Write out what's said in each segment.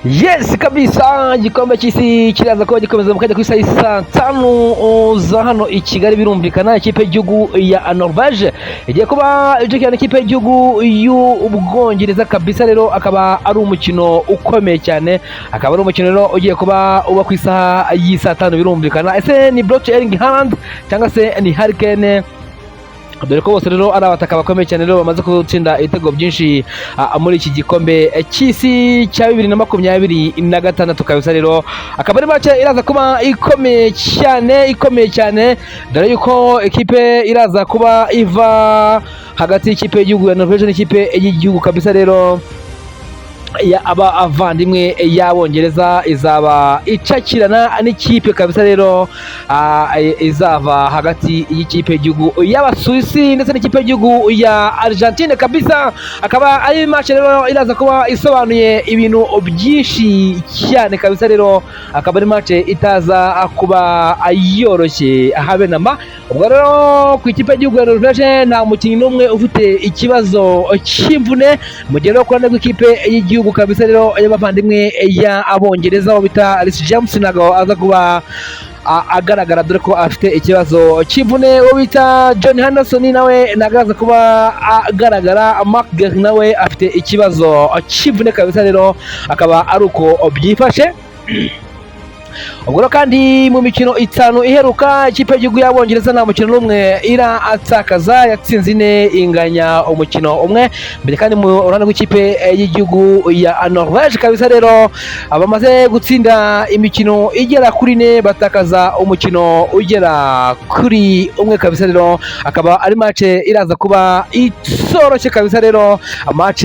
Yes kabisa, igikombe cy'isi kiraza kuba gikomeza mu kajya ku isaha saa 5 za hano i Kigali. Birumvikana, ikipe y'igihugu ya Norvège igiye kuba icakirana ikipe y'igihugu y'Ubwongereza kabisa. Rero akaba ari umukino ukomeye cyane, akaba ari umukino rero ugiye kuba uba ku isaha y'isaa 5. Birumvikana, ese ni Braut Erling Haaland cyangwa se ni Harry Kane? Dore ko bose rero ari abataka bakomeye cyane rero bamaze gutsinda ibitego byinshi muri iki gikombe cy'isi cya 2026 kabisa. Rero akaba ari match iraza kuba ikomeye cyane, ikomeye cyane, dore yuko ikipe iraza kuba iva hagati y'ikipe y'igihugu ya Norvège n'ikipe y'igihugu kabisa rero ya aba avandimwe y'Abongereza izaba icakirana n'ikipe kabisa rero izava hagati y'ikipe y'igihugu y'Abasuwisi ndetse n'ikipe y'igihugu ya Argentine kabisa. Akaba ari match rero iraza kuba isobanuye ibintu byinshi cyane kabisa. Rero akaba ari match itaza kuba yoroshye habe namba. Ubwo rero ku ikipe y'igihugu ya Norvège nta mukinnyi n'umwe ufite ikibazo cy'imvune, mu gihe rero ku ruhande rw'ikipe y'igihugu kabisa rero y'abavandimwe y'Abongereza, aho bita Reece James ntabwo aza kuba agaragara, dore ko afite ikibazo cy'imvune. Uwo bita Jordan Henderson nawe ntabwo aza kuba agaragara. Marc Guehi nawe afite ikibazo cy'imvune kabisa. Rero akaba ari uko byifashe. Ubwo rero kandi mu mikino 5 iheruka, ikipe y'igihugu y'Abongereza nta mukino n'umwe iratakaza, yatsinze ine, inganya umukino umwe mbere. Kandi mu ruhande rw'ikipe y'igihugu ya Norvège kabisa rero bamaze gutsinda imikino igera kuri ine, batakaza umukino ugera kuri umwe kabisa. Rero akaba ari match iraza kuba itoroshye kabisa. Rero match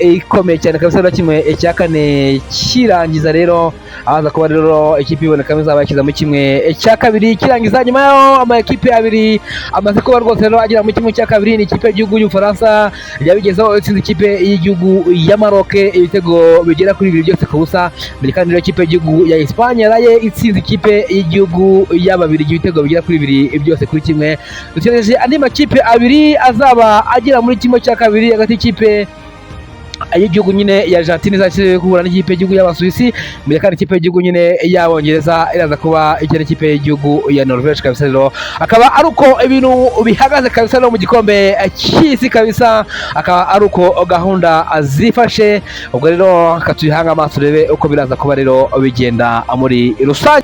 ikomeye cyane kabisa. Rero 1/4 kirangiza rero abaza kuba rero ikipe ibonekamo izaba yashyize muri 1/2 kirangiza. Nyuma yaho ama ekipe abiri amaze kuba rwose rero agera muri 1/2 ni ikipe y'igihugu y'Ubufaransa yabigezeho, itsinze ikipe y'igihugu ya Maroc ibitego bigera kuri bibiri byose ku busa mbere. Kandi rero ikipe y'igihugu ya Espagne yaraye itsinze ikipe y'igihugu y'Ababirigi ibitego bigera kuri bibiri byose kuri kimwe. Dutegereje andi makipe abiri azaba agera muri 1/2, hagati y'ikipe y'igihugu nyine ya Argentine izakire guhura n'ikipe y'igihugu y'Abasuwisi mbere, kandi ikipe y'igihugu nyine y'Abongereza iraza kuba ikina n'ikipe y'igihugu ya Norvège kabisa. Rero akaba ari uko ibintu bihagaze kabisa no mu gikombe cy'isi kabisa, akaba ari uko gahunda zifashe. Ubwo rero katuyihanga amaso turebe uko biraza kuba rero bigenda muri rusange.